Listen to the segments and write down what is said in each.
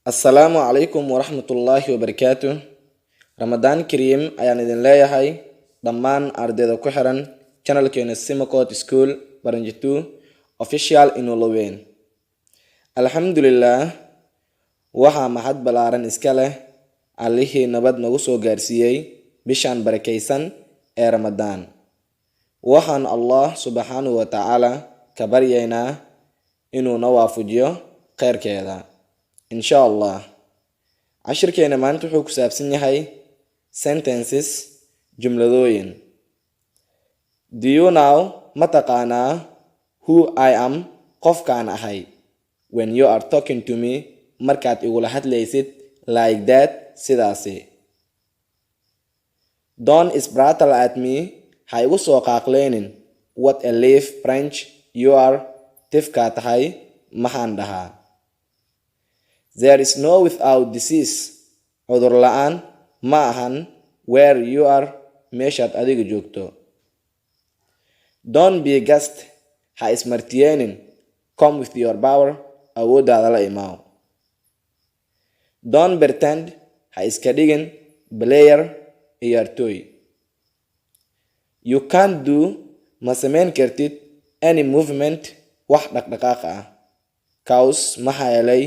Assalaamu calaykum waraxmatullaahi wabarakaatu. Ramadaan Kariim ayaan idin leeyahay dhammaan ardayda ku xiran channelkeena Simacode School Branch 2 Official Inoloweyn. Alxamdulillaah, waxaa mahad ballaaran iska leh Allihii nabad nagu soo gaarsiiyey bishan barakaysan ee Ramadaan. Waxaan Allah subxaanahu wa tacaala ka baryaynaa inuu na waafajiyo khayrkeeda, insha Allah. Cashirkeena maanta wuxuu ku saabsan yahay sentences, jumladooyin. Do you know, ma taqaanaa, who I am, qofkaan ahay, when you are talking to me, markaad igula hadlaysid, like that, sidaasi? Don't sprattle at me, ha igu soo qaaqleynin. What a leaf branch you are, tifkaa tahay maxaan dhahaa? There is no without disease, cudur la'aan ma ahan, where you are, meeshaad adiga joogto. Don't be guest, ha ismartiyeenin. Come with your power, awooddaada la imaaw. Don't pretend, ha iska dhigin, player, ciyaartooy. You can't do, ma samayn kartid, any movement, wax dhaqdhaqaaq ah, 'cause, maxaa yeelay,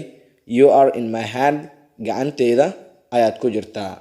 you are in my hand, gacanteyda ayaad ku jirtaa.